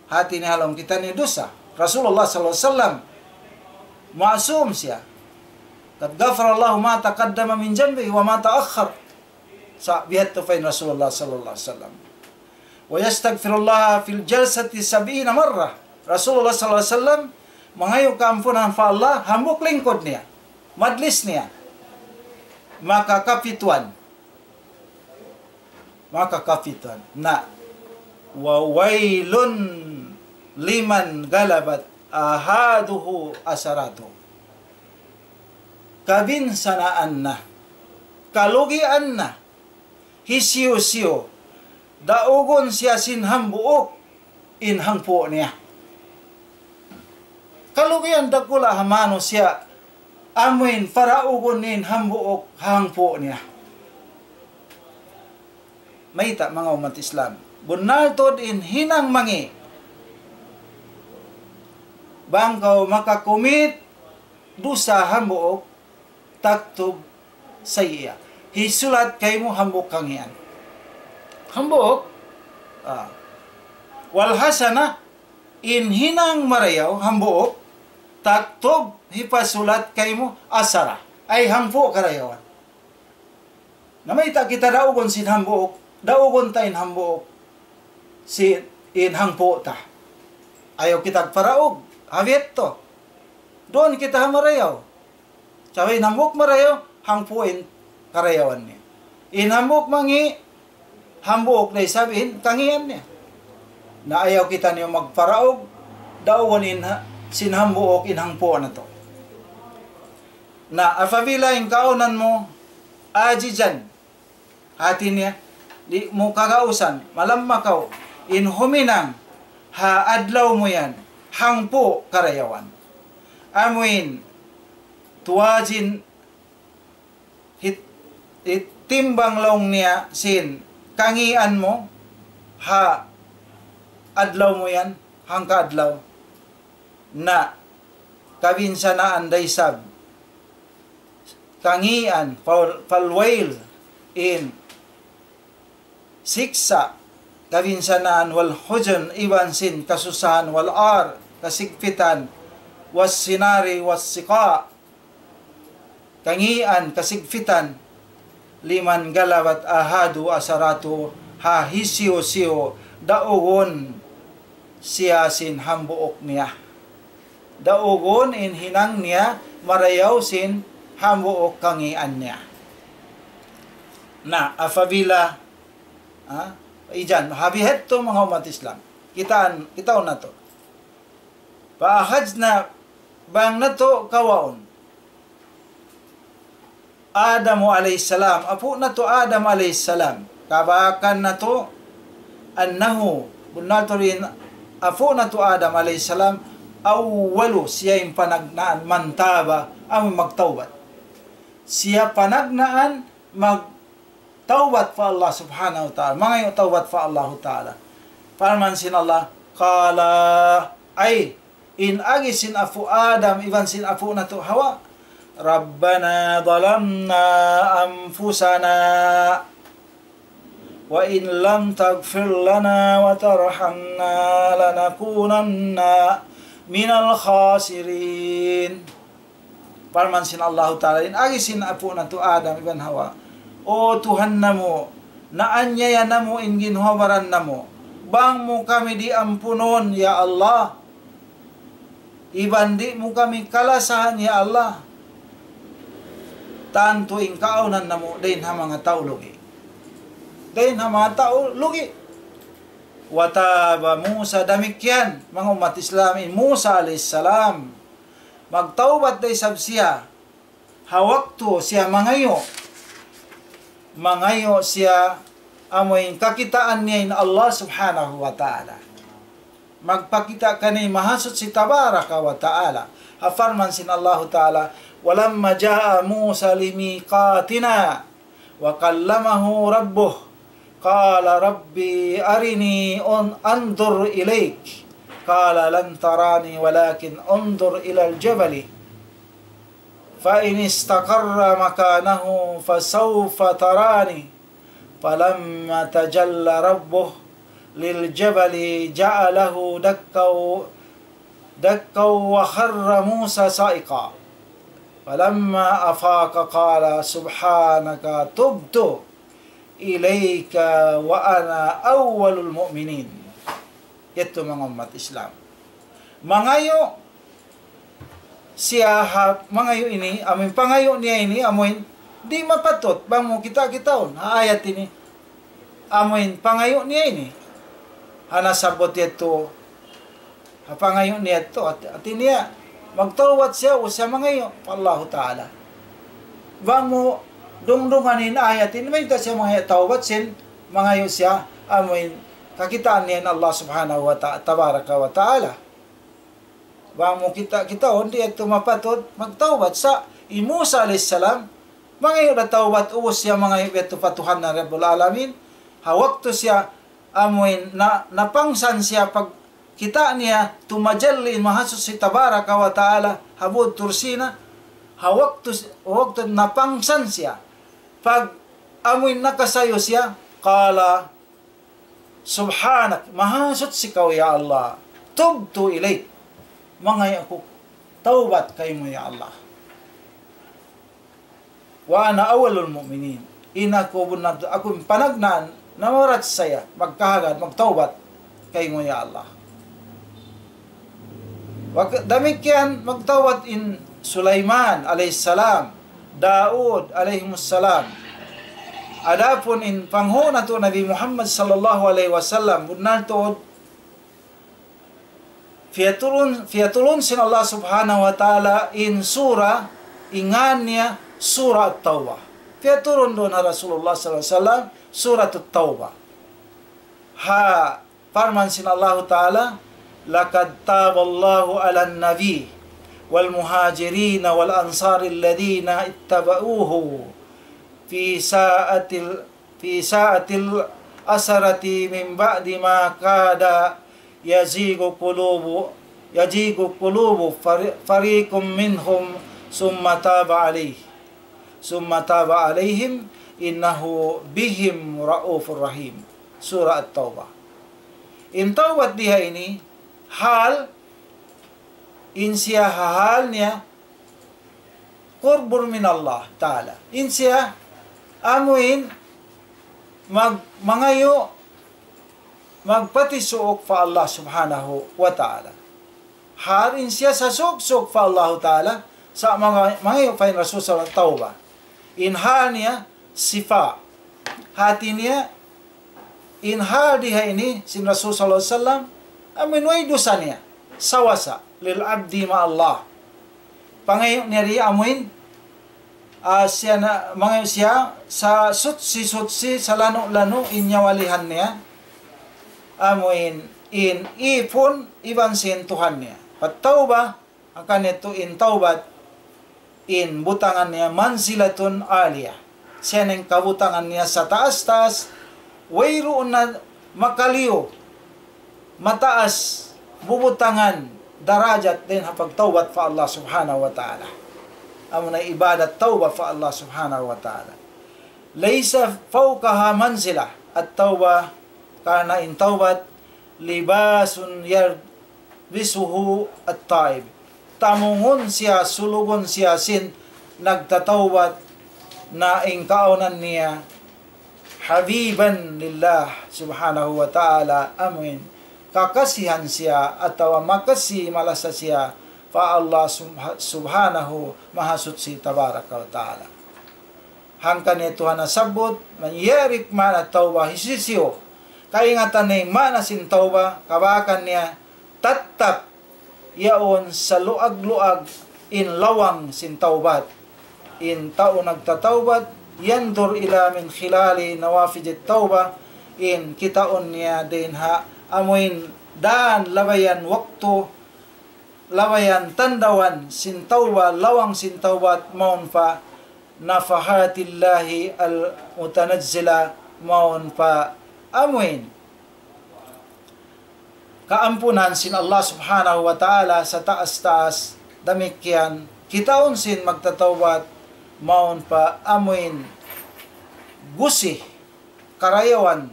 Hati niya ha lawm kitaniyu dusa. Rasulullah sallallahu alayhi wasallam, ma'sum siya. قد غفر الله ما تقدم من ذنبه وما تأخر. Sa' biya' hādtu pa in Rasulullah sallallahu alayhi wasallam. ويستغفر الله في الجلسة سبعين مرة. Rasulullah sallallahu alayhi wasallam mangayu' kaampunan pa Allah hambuuk lingkud niya, majlis niya. Maka kapituan. Maka kapituan. Na, وويل لمن غلبت آحاده عثراته. Kabinsanaan na, kalugian na, hisiyu-siyu, daugun siya sin hambuuk in hangpu' niya. Kalugian dakula' ha manusiya', amuin paraugun in hambuuk hangpu' niya. Mayta', manga ummat Islam? Bunnal tuud in hinang mangi'. Bang kaw makakumit dusa hambuuk, تكتب سيئة. Hisulat kaymu hambuuk kangian. Hambuuk. Ah. والحسنة, in hinang marayaw, hambuuk, تكتب, hipasulat kaymu, عشرة. Ay hangpu' karayawan. Na mayta' kita daugun sin hambuuk, daugun ta in hambuuk sin, in hangpu' ta. Ayaw kita paraug, habit to. Duun kita ha marayaw. Sabab in hambuuk marayaw, hangpu' in karayawan niya. In hambuuk mangi', hambuuk da isab in kangian niya. Na ayaw kitaniyu magparaug, daugun in ha-, sin hambuuk in hangpu' natu'. Na apabila in kaawnan mu, عاجزا, hati niya, di' mu kagausan, malamma kaw, in huminang ha adlaw mu yan, hangpu' karayawan. Amuin, tuwazin, hit-, hit-, timbang laung niya sin kangian mu ha adlaw mu yan, hangka adlaw. Na kabinsanaan da isab kangian, fal-, فالويل, in siksa', kabinsanaan, والحزن, iban sin kasusahan, والعار, kasigpitan, والسنار والشقاء, kangian, kasigpitan, لمن غلبت آحاده عثراته, ha hisiyu-siyu daugun siya sin hambuuk niya. Daugun in hinang niya marayaw sin hambuuk kangian niya. Na apabila, ha, iyan, ha biya' hadtu manga ummat Islam. Kitaan, kitaun natu'. فأخذنا, bang natu' kawaun. Adam alayhis salam, apu' natu' Adam alayhis salam. Kabakan natu', أنه, bunnal tuud in apu' natu' Adam alayhis salam, أول, siya in panagnaan, من تاب, amu in magtawbat. Siya panagnaan magtawbat pa Allah Subhanahu wa Ta'ala, mangayu' tawbat pa Allahu Ta'ala. Parman sin Allah, قال, ay, in agi sin apu' Adam iban sin apu' natu' Hawa, ربنا ظلمنا أنفسنا وإن لم تغفر لنا وترحمنا لنكونن من الخاسرين. Parman sin Allahu Ta'ala, in agi sin apu' natu' Adam iban Hawa, "O Tuhan namu', naanyaya namu' in ginhawa-baran namu'. Bang mu kami di' ampunun, ya Allah, iban di' mu kami kalasahan, ya Allah, tantu in kaawnan namu' dayn ha manga tau lugi'." Dayn ha manga tau lugi'. وتاب موسى, damikkiyan, manga ummat Islam, in Musa alayhis salam, magtawbat da isab siya. Ha waktu siya mangayu', mangayu' siya amu in kakitaan niya in Allah Subhanahu wa Ta'ala. Magpakita' kaniya in Mahasuchi Tabaraka wa Ta'ala. Ha parman sin Allahu Ta'ala, ولما جاء موسى لميقاتنا وكلمه ربه قال رب أرني أن-، أنظر إليك قال لن تراني ولكن انظر إلى الجبل فإن استقر مكانه فسوف تراني فلما تجلى ربه للجبل جعله دكا، دكا وخر موسى صعقا فلما أفاق قال سبحانك تبت إليك وأنا أول المؤمنين. Yadtu manga ummat Islam. Mangayu' siya ha mangayu' ini, amuin pangayu' niya ini, amuin di' mapatut, bang mu kita-kitaun, ha ayat ini. Amuin pangayu' niya ini. Ha nasabbut yadtu, ha pangayu' niya yadtu, hati, hati niya, magtawbat siya, ubus siya mangayu' pa Allahu Ta'ala. Bang mu dungdungan in ayat ini, mayta' siya mangayu' tawbat sin, mangayu' siya, amuin kakitaan niya in Allah Subhanahu wa Ta'ala, Tabaraka wa Ta'ala. Bang mu kita, kita, di' yadtu mapatut magtawbat. Sa' hi Musa alayhis salam, mangayu' da tawbat, ubus siya mangayu' yadtu pa Tuhan na Rabbul Alamin. Ha waktu siya amuin na, napangsan siya pagkita' niya tumajalli in Mahasuchi Tabaraka wa Ta'ala ha Bud Tur Sina. Ha waktu, waktu napangsan siya, pag amuin nakasayu siya, قال سبحانك, mahasuchi kaw ya Allah. تبت إليك, mangayu' aku tawbat kaymu ya Allah. وأنا أول المؤمنين. In aku bunnal, aku in panagnaan, namaratsaya, magkahagad, magtawbat kaymu ya Allah. Wa ka-, damikkiyan magtawbat in Sulaiman alayhis salam, Daud alayhimus salam. Adapun in panghu' natu' Nabi Muhammad sallallahu alayhi wasallam, bunnal tuud, piyatulun, piyatulun sin Allah Subhanahu wa Ta'ala in sura, in ngan niya Sura At-Tawbah. Piyatulun duun ha Rasulullah sallallahu alayhi wasallam Surat At-Tawbah. Ha parman sin Allahu Ta'ala, لقد تاب الله على النبي والمهاجرين والأنصار الذين اتبعوه في ساعة ال-، في ساعة العسرة من بعد ما كاد يزيغ قلوب، يزيغ قلوب فر-، فريق منهم ثم تاب عليه، ثم تاب عليهم إنه بهم رءوف رحيم. Sura At-Tawbah. In tawbat di ha ini, hal, in siya ha hal niya, qurbun min Allah Ta'ala. In siya, amuin, mag-, mangayu', magpatisuuk pa Allah Subhanahu wa Ta'ala. Hal in siya sasuuk-suuk pa Allahu Ta'ala, sa' manga-, mangayu' pa in Rasul sallallahu alayhi wasallam tawbah. In hal niya, sifa. Hati niya, in hal di ha ini, sin Rasul sallallahu alayhi wasallam, amuin way dusa niya. Sawasa, للعبد مع الله. Pangayu' niya di amuin, ah, siya na, mangayu' siya, sa suchi-suchi, sa lanu-lanu, in nyawalihan niya. Amuin, in ipun, iban sin Tuhan niya. At-tawbah, hangkan yadtu in tawbat, in butangan niya منزلة عالية. Siya na in kabutangan niya sataas-taas, wayruun na makaliyu, mataas, bubutangan, darajat dayn ha pagtawbat pa Allah Subhanahu wa Ta'ala. Amuna ibadat tawbat pa Allah Subhanahu wa Ta'ala. ليس فوقها منزلة. At-tawbah, karna' in tawbat, لباس يلبسه التائب. Tamungun siya, sulugun siya sin nagtatawbat na in kaawnan niya حبيبا لله سبحانه وتعالى, amuin kakasihan siya atawa makasi malasa siya pa Allah subha-, Subhanahu Mahasuchi Tabaraka wa Ta'ala. Hangkan yadtu ha nasabbut, من يعرف معنى التوبة, hisiyu-siyu kaingatan niya in maana sin tawbat, kabaakan niya tattap yaun saluag-luag in lawang sin tawbat. In tau nagtatawbat, ينظر إلى من خلال نوافذ التوبة, in kitaun niya dayn ha amuin dān labayan waktu, labayan tandawan sin tawbat, lawang sin tawbat, mawn pa نفحات الله المتنزلة, mawn pa amuin kaampunan sin Allah Subhanahu wa Ta'ala sataas-taas, damikkiyan kitaun sin magtatawbat, mawn pa amuin gusi, karayawan,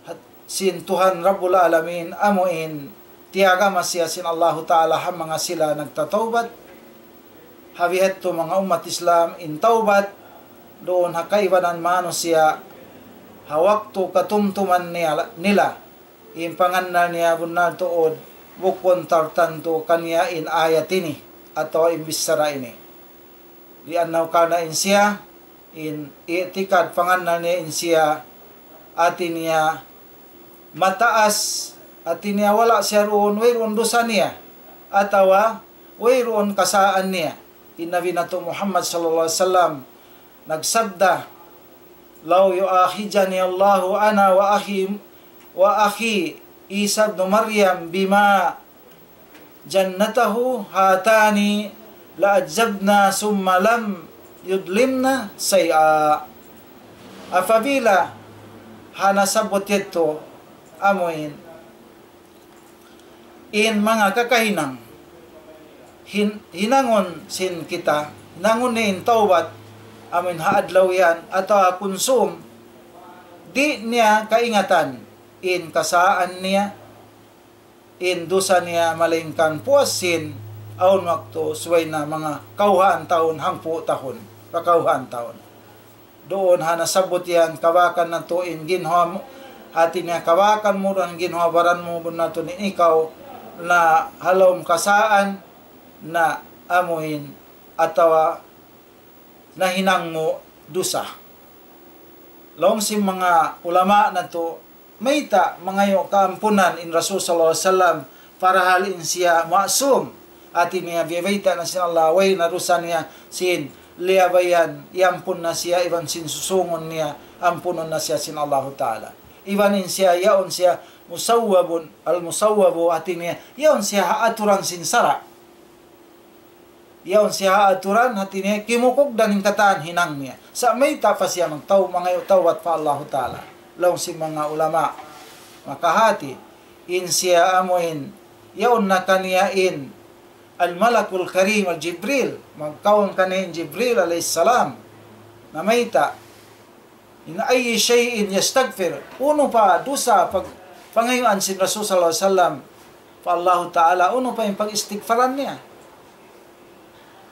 hat-, sin Tuhan Rabbul Alamin, amuin tiyagama siya sin Allahu Ta'ala ha manga sila nagtatawbat. Ha biha' yadtu manga ummat Islam, in tawbat, duun ha kaibanan manusiya', ha waktu katumtuman niya, nila, in pangannal niya bunnal tuud, bukun tartantu kaniya in ayat ini, atawa in bichara ini. لأنه karna' in siya, in i'tikad pangannal niya in siya, hati niya mataas, hati niya wala' siya duun, wayruun dusa niya, atawa wayruun kasaan niya. In Nabi natu' Muhammad sallallahu alayhi wasallam nagsabda, لو يؤاخذني الله أنا وأخي، وأخي عيسى ابن مريم بما جنته هاتان لعجبنا ثم لم يظلمنا شيئا. Apabila ha nasabbut yadtu amuin in manga kakahinang, hin-, hinangun sin kita, hinangun niya in tawbat, amuin ha adlaw yan, atawa kunsum, di' niya kaingatan in kasaan niya, in dusa niya, malaingkan puas sin awn waktu subay na manga kawhaan tahun, hangpu' tahun, pa kawhaan tahun. Duun ha nasabbut yan, kabakan natu' in ginhawa mu, hati niya kabakan mu duun ginhawa baran mu, bunnal tuud in ikaw na ha lawm kasaan na amuin atawa nahinang mu dusa. Laung sin manga ulama natu', mayta' mangayu' kaampunan in Rasul sallallahu alayhi wasallam, parahal in siya ma'sum. Hati niya biya' bayta' na sin Allah, way na dusa niya sin liyabayan, iyampun na siya, iban sin susungun niya, ampunun na siya sin Allahu Ta'ala. Iban in siya, yaun siya, musawwabun, al-musawwabu, hati niya, yaun siya ha aturan sin sara'. Yaun siya ha aturan, hati niya, kimukugdan in katan hinang niya. Sa' mayta' pa siya magtaw-, mangayu' tawbat pa Allahu Ta'ala. Laung sin manga ulama, makahati, in siya amuin, yaun na kaniya in, al-malakul karim al-Jibril, magkaun kaniya in Jibril alayhis salam. Na mayta', من أي شيء يستغفر. Unu pa dusa pag-, pangayuan sin Rasul sallallahu alayhi wasallam pa Allahu Ta'ala, unu pa in pag-istighfaran niya?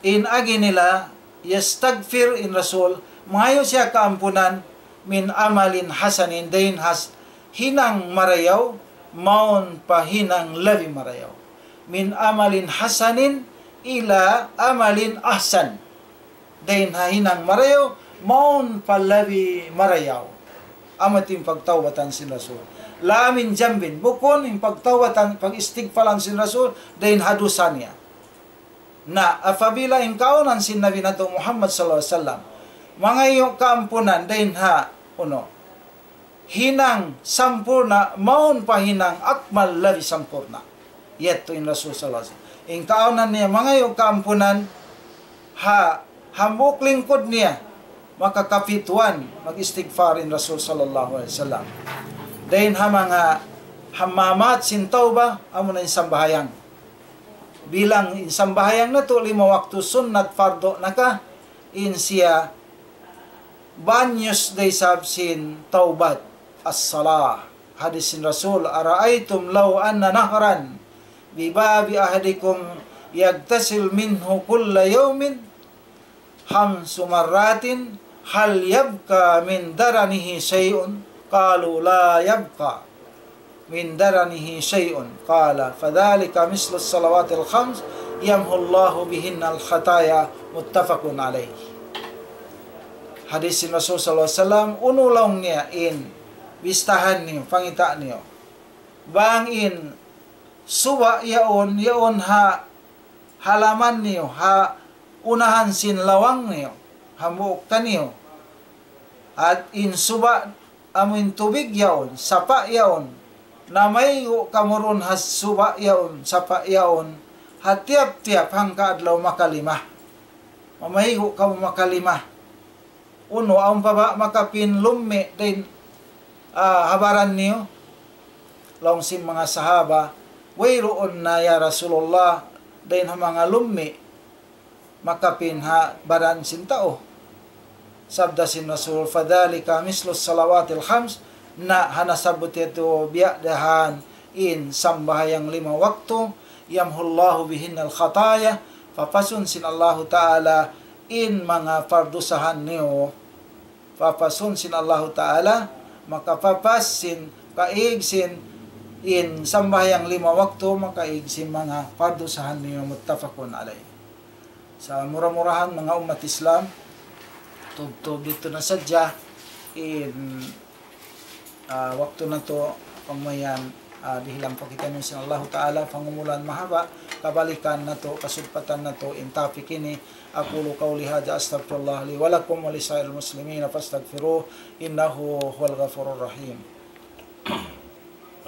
In agi nila, yastaghfir in Rasul, mangayu' siya kaampunan, من عمل حسن, dayn ha hinang marayaw, mawn pa hinang labi marayaw. من عمل حسن إلى عمل أحسن. Dayn ha hinang marayaw, mawn pa labi marayaw. Amu yadtu in pagtawbatan sin Rasul. لا من ذنب, bukun in pagtawbatan, pag-istighfaran sin Rasul, dayn ha dusa niya. Na, apabila in kaawnan sin Nabi natu' Muhammad sallallahu alayhi wasallam, mangayu' kaampunan dayn ha, unu, hinang sampurna', mawn pa hinang akmal, labi sampurna'. Yadtu in Rasul sallallahu alayhi wasallam. In kaawnan niya mangayu' kaampunan ha hambuuk lingkud niya, makakapituan, mag-istighfar in Rasul sallallahu alayhi wasallam. Dayn ha manga hammamat sin tawbah, amuna in sambahayang. Bilang in sambahayang natu' lima waktu sunnat fardu na ka, in siya banyus da isab sin tawbat, as-salah. Hadis sin Rasul, أرأيتم لو أن نهرا بباب أحدكم يغتسل منه كل يوم خمس مرات هل يبقى من درنه شيء؟ قالوا لا يبقى من درنه شيء. قال فذلك مثل الصلوات الخمس يمحو الله بهن الخطايا. متفق عليه. Hadis sin Rasul sallallahu alayhi wasallam, unu laung niya in bistahan niyu, pangita' niyu. Bang in suba' yaun, yaun ha halaman niyu, ha unahan sin lawang niyu, hambuuk kaniyu. At in suba' amu in tubig yaun, sapa' yaun, na maygu' kamu duun ha suba' yaun, sapa' yaun, ha tiyap-tiyap hangka adlaw makalima. Mamaygu' kamu makalima. Unu, awn pa ba makapin lummi' dayn, ah, ha baran niyu? Laung sin manga sahaba, wayruun na ya Rasulullah, dayn ha manga lummi' makapin ha baran sin tau. Sabda sin Rasul, فذلك مثل الصلوات الخمس, na ha nasabbut yadtu biya' dahan in sambahayang lima waktu, يمحو الله بهن الخطايا, papasun sin Allahu Ta'ala in manga pardusahan niyu, papasun sin Allahu Ta'ala makapapas sin kaig sin in sambahayang lima waktu, makaig sin manga pardusahan niyu, muttafaqun alayh. Sa' mura-murahan manga ummat Islam, tubtub didtu na sadja in, ah, waktu natu', kamuyan, ah, dihilan pa kitaniyu sin Allahu Ta'ala, pangumulan mahaba', kabalikan natu', kasugpatan natu', in topic ini. أقول قولي هذا أستغفر الله لي ولكم ولسائر المسلمين فاستغفروه إنه هو الغفور الرحيم.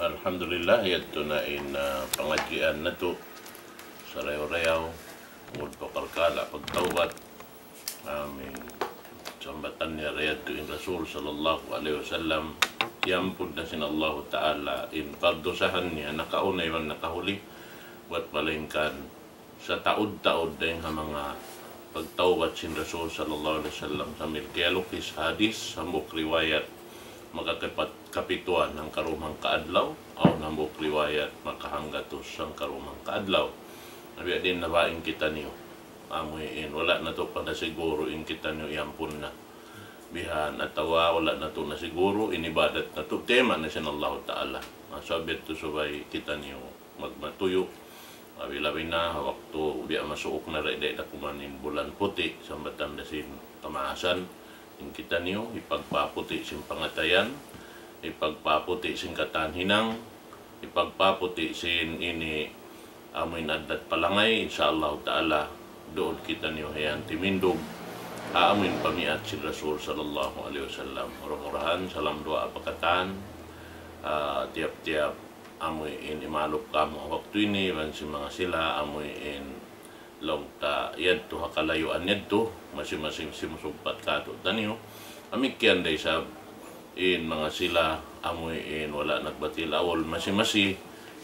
Alhamdulillah, yadtu na in, ah, pangadjian natu'. Sarayaw-rayaw, tungud pa parkala' pagtawbat. Amin. Sambatan niya da yadtu in Rasul sallallahu alayhi wasallam, iyampun na sin Allahu Ta'ala in pardusahan niya nakauna iban nakahuli, buwat malaingkan sataud-taud dayn ha manga pagtawbat sin Rasul sallallahu alayhi wasallam, sambil kiyalukis hadis, hambuuk riwayat makakapat kapituan hangkarum hangka adlaw, awn hambuuk riwayat makahanggatus hangkarum hangka adlaw. Na biya' diin na ba in kitaniyu? Amu in wala' natu' pa nasiguru in kitaniyu iyampun na. Bihan atawa wala' natu' nasiguru in ibadat natu', tiyayma' na sin Allahu Ta'ala. Na, sabab yadtu subay kitaniyu magmatuyu'. Labi-labi na ha waktu biya' masuuk na da, di' da kuman in bulan puti', sambatan da sin kamaasan. In kitaniyu, hipagpaputi' sin pangatayan, hipagpaputi' sin katan hinang, hipagpaputi' sin ini amu in addat palangay, insya Allahu Ta'ala, duun kitaniyu hiyan timindug ha amu in pamiat sin Rasul sallallahu alayhi wasallam. Mura-murahan, salam duwaa pa katan, ah, tiyap-tiyap amu in imalup kamu ha waktu ini, iban sin manga sila, amu in laung ta yadtu ha kalayuan yadtu, masi-masi simusugpat katu'taniyu. Damikkiyan da isab in manga sila, amu in wala' nagbatil awal, masi-masi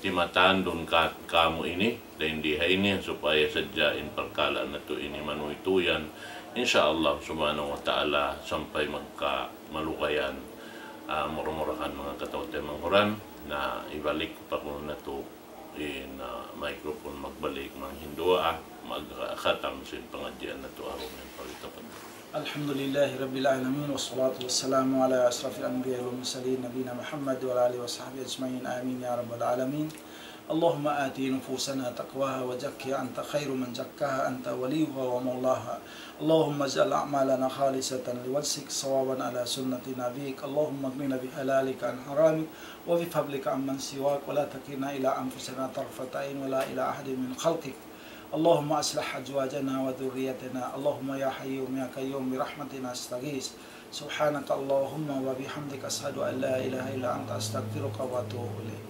timatandun ka-, kamu ini, dayn di ha ini, supaya sadja in parkala' natu' ini manuytuyan. Insya Allah subhanahu wa ta'ala, sampay magka malugayan. Ah, mura-murahan manga kataw-taymanghuran, na ibalik pa kunu' natu' in, ah, microphone magbalik, manghinduwaa, magkhatam sin pangadjian natu' arumin. Pagitapad. الحمد لله رب العالمين، والصلاة والسلام على أشرف الأنبياء والمرسلين نبينا محمد وعلى آله وصحبه أجمعين، آمين يا رب العالمين. اللهم آت نفوسنا تقواها وزكها أنت خير من زكاها أنت وليها ومولاها. اللهم اجعل أعمالنا خالصة لوجهك صوابا على سنة نبيك. اللهم اكفنا بحلالك عن حرامك وبفضلك عمن سواك ولا تكلنا إلى أنفسنا طرفة عين ولا إلى أحد من خلقك. اللهم أصلح أزواجنا وذريتنا. اللهم يا حي يا قيوم برحمتك نستغيث. سبحانك اللهم وبحمدك، أشهد أن لا إله إلا أنت، أستغفرك وأتوب إليك.